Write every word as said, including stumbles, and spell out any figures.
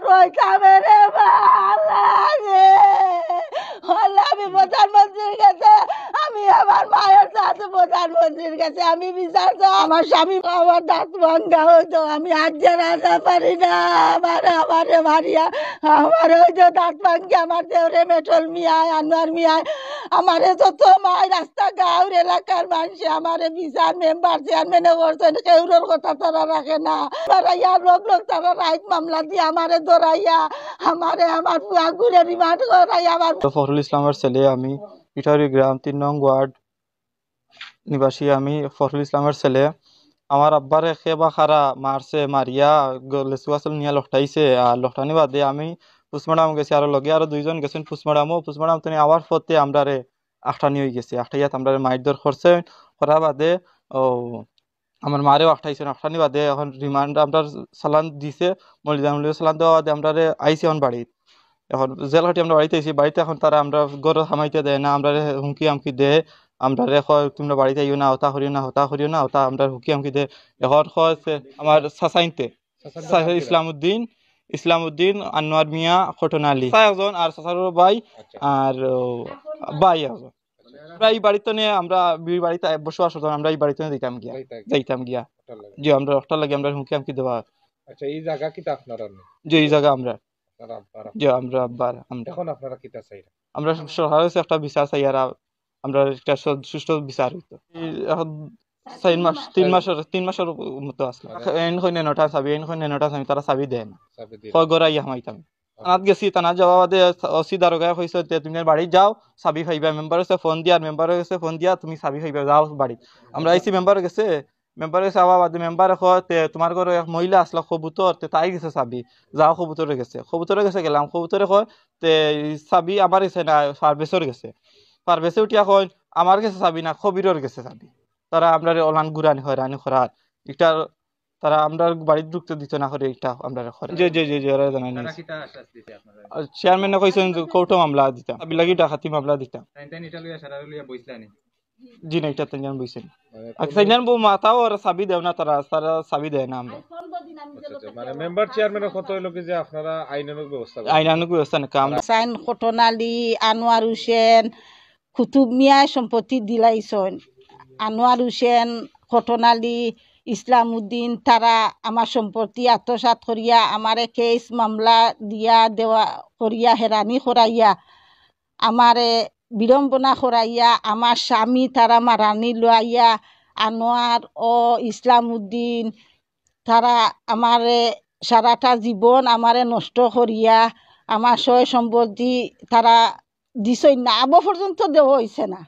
কইতাম রে বা, আল্লাহ রে। আল্লাহ, আমি প্রধানমন্ত্রীর কাছে, আমি আমার মায়ের সাথে প্রধানমন্ত্রীর কাছে আমি বিচার চাই। আমার স্বামী, আমার দাঁত ভাঙ্গা হইতো, আমি আজ যে রাজা পারি না, আমার, আমারে মারিয়া, আমার ওই যে দাঁত ভাঙ্গি, আমার দেওরে মেটল মিয়ায়, আনোয়ার মিয়ায়, আমারে যত মায় রাস্তা গাঁওর এলাকার মানুষে আমারে বিচার মেম্বার চেয়ারম্যানে করছেন, কেউরর কথা তারা রাখে না। তারা ইয়ার লোক লোক তারা রাইত মামলা দিয়া আমারে ধরাইয়া, আমারে আমার পুয়া ঘুরে রিমান্ড করাইয়া আমার তো ফখরুল ইসলামের ছেলে আমি, পিঠাউরি গ্রাম তিন নং ওয়ার্ড নিবাসী আমি ফখরুল ইসলামের ছেলে। আমার আব্বারে খে বা খারা মারছে, মারিয়া গ-, লেচু গাছল নিয়া লটকাইছে। আর লটকানি বাদে আমি পোস্টমর্টম গেছি, আরো লগে আরো দুইজন গেছেন পোস্টমর্টমও। পোস্টমর্টম তুমি আওয়ার পথে আমরারে আটকানি হয়ে গেছে, আটকাইয়াত আমরারে মারধর করছে। করা বাদে ও আমার মারেও আটকাইছেন, আটকানি বাদে এখন রিমান্ড আমরার চালান দিছে, মলিদান মলিদান চালান দেওয়া বাদে আমরারে আইছি এখন বাড়িত। এখন জেল খাটি আমরা বাড়িত আইছি, বাড়িত এখন তারা আমরা ঘরো হামাইতে দেয় না, আমরারে হুমকি আমকি দেয়, আমরারে কয় তোমরা বাড়িত আইও না, হতা করিও না, হতা করিও না, হতা আমরারে হুমকি আমকি দেয়। এখন কয় যে আমার চাচাইনতে, চাচার নাম চাচা কি? ইসলামউদ্দিন, ইসলামউদ্দিন, আনোয়ার মিয়া, কটন আলী, চাচা একজন আর চাচার ভাই আচ্ছা। আর ও, ভাই একজন। আমরা এই বাড়িতে নিয়ে আমরা এই বাড়িতে বসবাস করতাম, আমরা এই বাড়িতে নিয়ে যাইতাম গিয়া, যাইতাম গিয়া। যাইতাম গিয়া। হঠাৎ লাগে। জি, আমরা হঠাৎ লাগে আমরা হুমকি আমকি দেওয়া। আচ্ছা, এই জায়গা কিতা আপনারা? যে এই জায়গা আমরা। আপনারা আব্বার? যে আমরা আব্বার, আমরা। এখন আপনারা কিতা চাইরা? আমরা সরকারের কাছে একটা বিচার চাই, আর আমরা একটা সু-, সুষ্ঠু বিচার হইতো। এই এখন চার মাস, তিন মাসের, তিন মাসের মতো আসলে। মানে এন কইনে নটা চাবি, এন কইনে নটা চাবি, তারা চাবি দেয় না। চাবি দিয়ে কয় গড়াইয়া হামাইতাম। থানাত গেছি, থানাত যাওয়া বাদে ওসি দারোগায় কইছে যে, "তুমি বাড়িত যাও, চাবি পাইবা।" মেম্বার গেছে ফোন দিয়া, আর মেম্বার গেছে ফোন দিয়া, "তুমি চাবি পাইবা, যাও বাড়িত।" আমরা আইছি মেম্বার গেছে, মেম্বার গেছে আওয়া বাদে মেম্বার কয়, "তে তোমার ঘরো এক মহিলা আসলা কবুতর, তে তাই গেছে চাবি, যাও কবুতরে গেছে।" কবুতরে গেছে গেলাম, কবুতরে কয়, "তে এই চাবি আমার গেছে না, পারভেজর গেছে।" পারভেজে উঠিয়া কয়, "আমার গেছে চাবি না, কবিরর গেছে চাবি।" তারা আমরারে অলান গুরানি হয়রানি করার, একটা তারা আমরার বাড়িত ঢুকতে দিত না করে, এটা আমরারে করে। জি, জি, জি, জি, ওরা জানাই তারা নিছে। কিতা আশ্বাস দিছে আপনারা? আর চেয়ারম্যানে কইছেন যে কোর্টো মামলা দিতাম, আবির লাগি ডাকাতি মামলা দিতাম। তাইন তাইন এটা লইয়া সারা লইয়া বইছলানি? জি না, এটা তাইন জান বইছেন। মানে আর কোনো তাইন জান বউ মাথাও আর চাবি দেও না তারা, তারা চাবি দেয় না আমরা। আচ্ছা, আচ্ছা, মানে মেম্বার চেয়ারম্যানের কথা হইলো কি যে আপনারা আইনানুগ ব্যবস্থা করবেন? আইনানুগ ব্যবস্থা না, কাম। সাইন কটন আলী, আনোয়ার হোসেন, কুতুব মিয়ায় সম্পত্তি দিলাইছইন। আনোয়ার হোসেন, কটন আলী, ইসলাম উদ্দিন, তারা আমার সম্পত্তি আত্মসাৎ করিয়া, আমারে কেস মামলা দিয়া দেওয়া করিয়া, হেরানি করাইয়া, আমারে বিড়ম্বনা করাইয়া, আমার স্বামী তারা মারানি লইয়া, আনোয়ার ও ইসলাম উদ্দিন, তারা আমারে সারাটা জীবন আমারে নষ্ট করিয়া, আমার সয় সম্পত্তি তারা দিছইন না, আবো পর্যন্ত দেওয়া হইছে না।